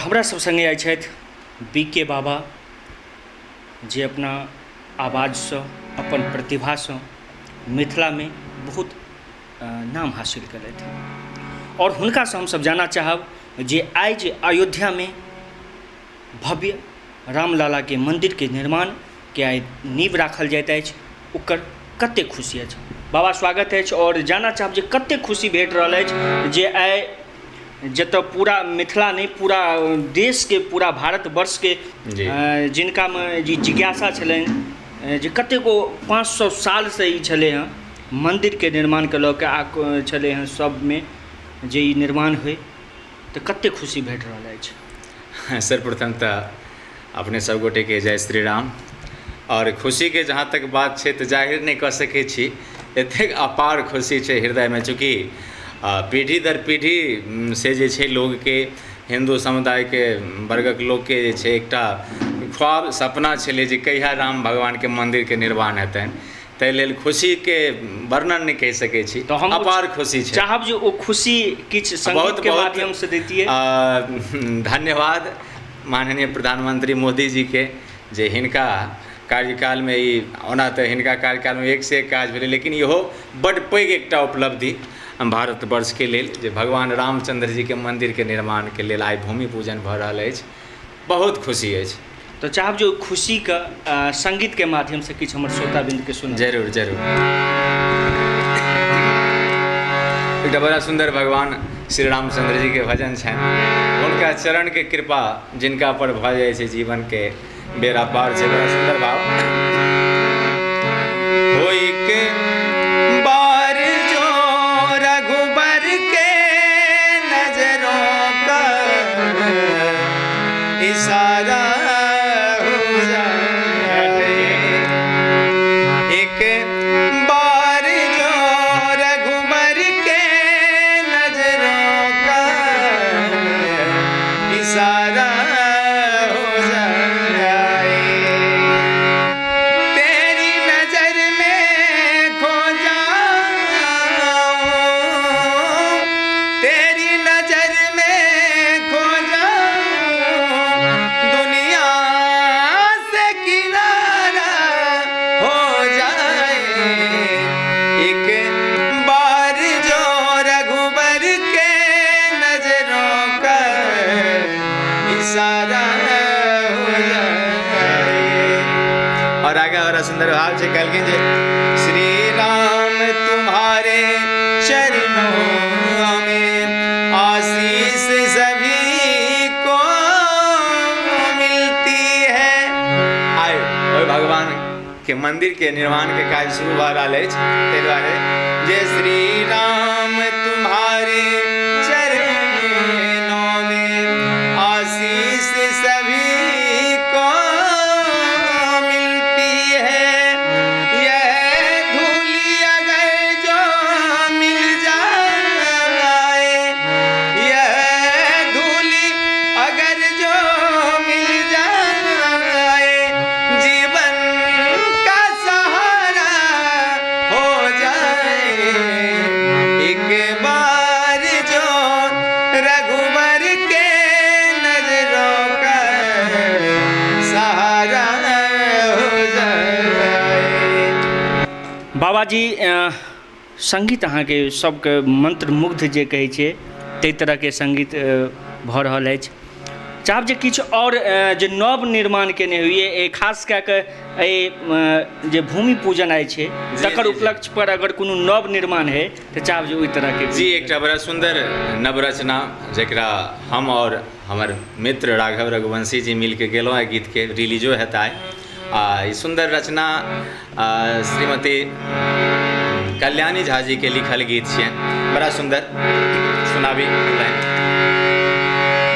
हमरा सब सङ्गे आइ छथि बी.के बाबा, जे अपना आवाजसँ अपन प्रतिभासँ मिथिलामे बहुत नाम हासिल केलथि हँ। आओर हुनकासँ हमसब जानऽ चाहब जे आइ जे अयोध्यामे भव्य रामललाके मन्दिरके निर्माणके आइ नींव राखल जाइत अछि, ओकर कतेक खुशी अछि। बाबा स्वागत अछि आओर जानऽ चाहब जे कतेक खुशी भेट रहल अछि जे आइ जतऽ पूरा मिथिला नहि पूरा देशके पूरा भारतवर्षके जिनकामे जे जिज्ञासा छलनि जे कतेको 500 सालसँ ई छलै हँ मन्दिरके निर्माणके लऽ कऽ आ छलै हँ सबमे जे ई निर्माण होइ, तऽ कतेक खुशी भेट रहल अछि। सर्वप्रथम तऽ अपने सब गोटेके जय श्री राम। आओर खुशीके जहाँ तक बात छै तऽ जाहिर नहि कऽ सकै छी, एतेक अपार खुशी छै हृदयमे। चूँकि पीढ़ी दर पीढ़ी से जे छै लोगके, हिन्दू समुदायके वर्गक लोकके जे छै एकटा ख्वाब सपना छलै जे कहिया राम भगवानके मन्दिरके निर्माण हेतनि, ताहि लेल खुशीके वर्णन नहि कहि सकै छी, तऽ हम अपार खुशी छै। चाहब जे ओ खुशी किछु संगीतके माध्यमसँ दैतियै। धन्यवाद माननीय प्रधानमंत्री मोदी जीके जे हिनका कार्यकालमे ई, ओना तऽ हिनका कार्यकालमे एक से एक काज भेलै, लेकिन इहो बड्ड पैघ एकटा उपलब्धि भारतवर्षके लेल जे भगवान रामचंद्र जीके मन्दिरके निर्माणके लेल आइ भूमि पूजन भऽ रहल अछि। बहुत खुशी अछि। तऽ चाहब जे ओहि खुशीके संगीतके माध्यमसँ किछु हमर श्रोतावृन्दके सुनाउ। जरूर जरूर। एकटा बड़ा सुन्दर भगवान श्री रामचंद्र जी के भजन छनि। हुनका चरण के कृपा जिनका पर भऽ जाइ छै जीवन के बेड़ा पार छै। बड़ा सुन्दर भाव। होई के बार जो रघुबर के नजरों का इशारा हो जाए, एक बार जो रघुबर के नजरों का इशारा हो जाए, तेरी नजर में खो जाऊं, तेरी नजर में खो जाऊं, दुनिया से किनारा हो जाए, एक बार जो रघुबर के नजरों का इशारा हो जाए। और आगे बड़ा सुंदर भाव छै, कहलखिन जे श्री राम तुम्हारे चरणों में आशीष सभी को मिलती है। आइ ओहि भगवान के मंदिर के निर्माण के काज शुरू भऽ रहल अछि, ताहि दुआरे जे श्री राम तुम्हारे चरणों में आशीष सभी को मिलती है, यह धूलि अगर जो मिल जाए, यह धूलि अगर जो मिल जाए, जीवन का सहारा हो जाए, एक बार जो रघुबर के नजरों का सहारा हो जाए। बाबाजी, संगीत अहाँके सबके मंत्रमुग्ध जे कहै छै ताहि तरहके संगीत भऽ रहल अछि। चाहब जे किछु आओर जे नव निर्माण केने होइए, खास कए कऽ एहि जे भूमि पूजन आइ छै तकर उपलक्ष्य पर अगर कोनो नव निर्माण हइ तऽ चाहब जे ओहि तरहके। जी, एकटा बड़ा सुन्दर नव रचना जकरा हम और हमर मित्र राघव रघुवंशी जी मिलके गेलहुँ एहि गीतके रिलीजो हेतै आइ। आ ई सुन्दर रचना श्रीमती कल्याणी झा जी के लिखल गीत छियनि, बड़ा सुन्दर। सुनाबी लाइन।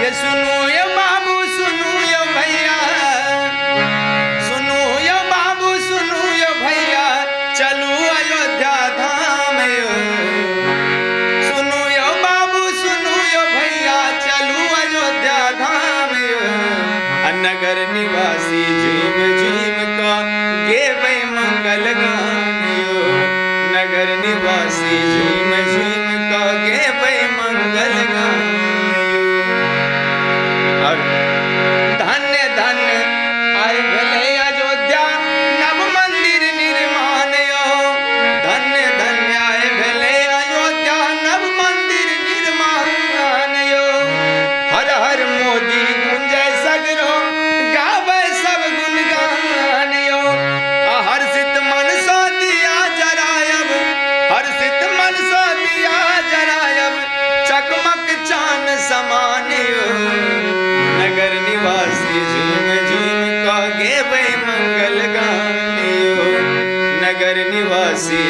ये सुनू ये बाबू सुनू ये भैया, सुनू ये बाबू सुनू ये भैया, चलू अयोध्या धाम यो। सुनू ये बाबू सुनू ये भैया, चलू अयोध्या धाम यो। नगर निवासी झूम झूम का गेबै मंगल गान यो। नगर निवासी झूम झूम का गेबै मंगल गान। सीताराम।